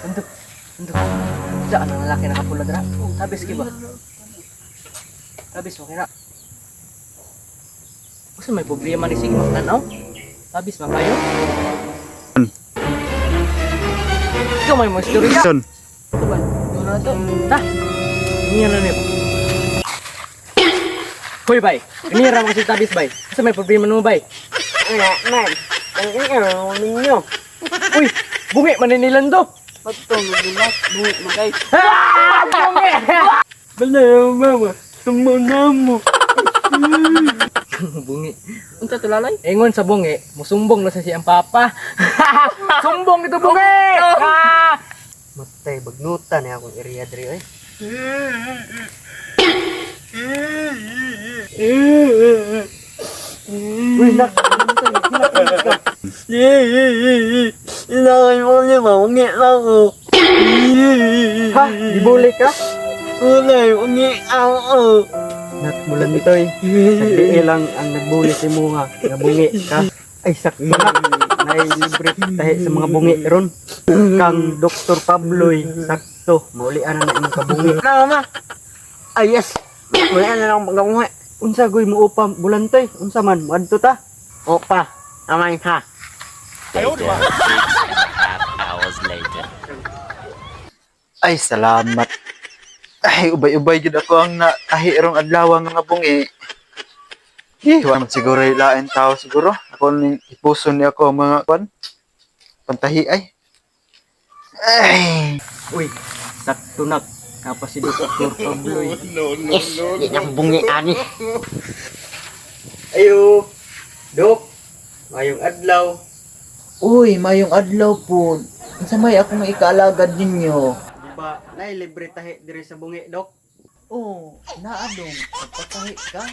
Ando. Ando. Sa anang lalaki nakapula dira. Tabis ki ba? Tabis okay na. Usa may problema ni sige magtanaw? Tabis man kayo? Ikaw may mga istorya. Son. Ito ba? Ito na to. Ta. Niya na niya. Hoy bay, kanira mo kasi tabis bay. Usa may problema nimo bay? Wala man. Ang ina ninyo. Uy, bungi man ni Nilando. Patong gulas bungi magay. Ah, bungi. Bala mama. Tumana mo. Bungi. Unsa to lalay? Ingon sa bungi, musumbong na sa siyang papa. Sumbong ito bungi! Ah! Matay bagnutan ni akong area diri oy. Uy, nak. Inakay mo niya ba? Ungi lang ko. Ha? Gibuli ka? Unay, ungi ako. Nak bulantoy. Sagdi lang ang nagbuli si mo nga bungi ka. Ay sakto na. Nay libre tahi sa mga bungi ron. Kang Dr. Pabloy sakto maulian na na imong kabungi. Na, ma. Ay, yes. Wala na lang magamuha. Unsa goy mo upa bulantoy? Unsa man moadto ta? Opa, amay ha. Hours later. Ay, salamat. Ay, ubay-ubay gid ako ang natahi rong adlaw nga bungi. Eh, wala man siguro ilain tao siguro. Ako ning ipuso ni ako ang mga kwan. Pantahi ay. Ay, Uy, sakto nak. Kapa si Dr. Pabloy. Yes, di na bungi ani. Ayo. Dok. Mayong adlaw. Uy, mayong adlaw po. Unsa may ako nga ikaalagad ninyo? Di ba nay libre tahi diri sa bungi, Dok? Oh, naadong pagpatahi ka.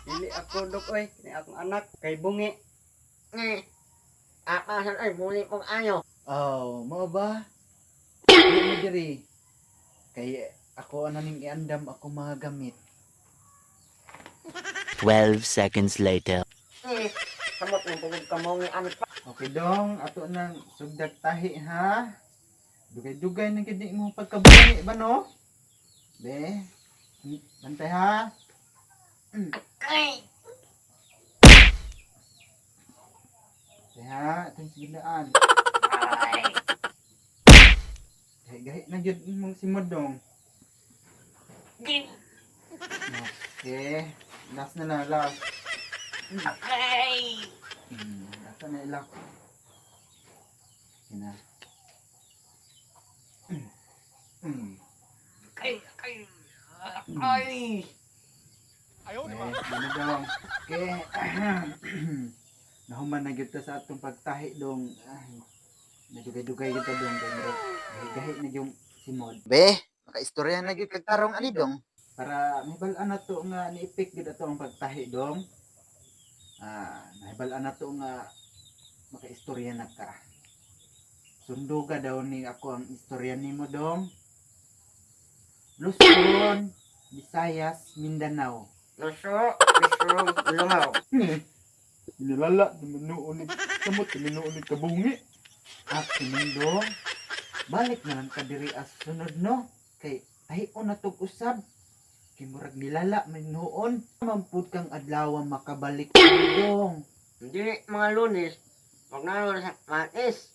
Dili ako, Dok, oy. Ni akong anak kay bungi. Ni. Apa sa ay bungi kong ayo. Oh, mao ba? Dili mo diri. Kay ako ana ning iandam ako mga gamit. 12 seconds later. Ni. Samot ng tugod ka mo ani pa. Okay dong, ato nang sugdag tahi ha. Dugay-dugay na gid mo pagkabungi ba no? Be, bantay ha. Ay. Be ha, atong sigindaan. Gahi-gahi na gyud imong simod dong. Okay, last na lang, last. Ay. Last na ilak. Okay na. Ay. Ay. Ay. Okay, dali dong. Okay. Nahuman na gyud ta sa atong pagtahi dong. Ay, nadugay-dugay gyud ta dong kay murag gahi na yung simod. Be, makaistorya na gyud kag tarong ani dong. Para mahibal-an na to nga ni-epek gyud ato ang pagtahi dong. Ah, mahibal-an na to nga makaistorya na ka. Sunduga daw ni ako ang istorya nimo dong. Luzon, Visayas, Mindanao. Luso, luso, lumaw. Nilala, numinuunit, samot, numinuunit kabungi. Ah, kinindong, balik na lang ka diri as sunod no. Kay, tahion na tog usab. Kay murag nilala man noon. Mampud kang adlaw makabalik dong. Dili mga Lunes, magnalo sa Matis.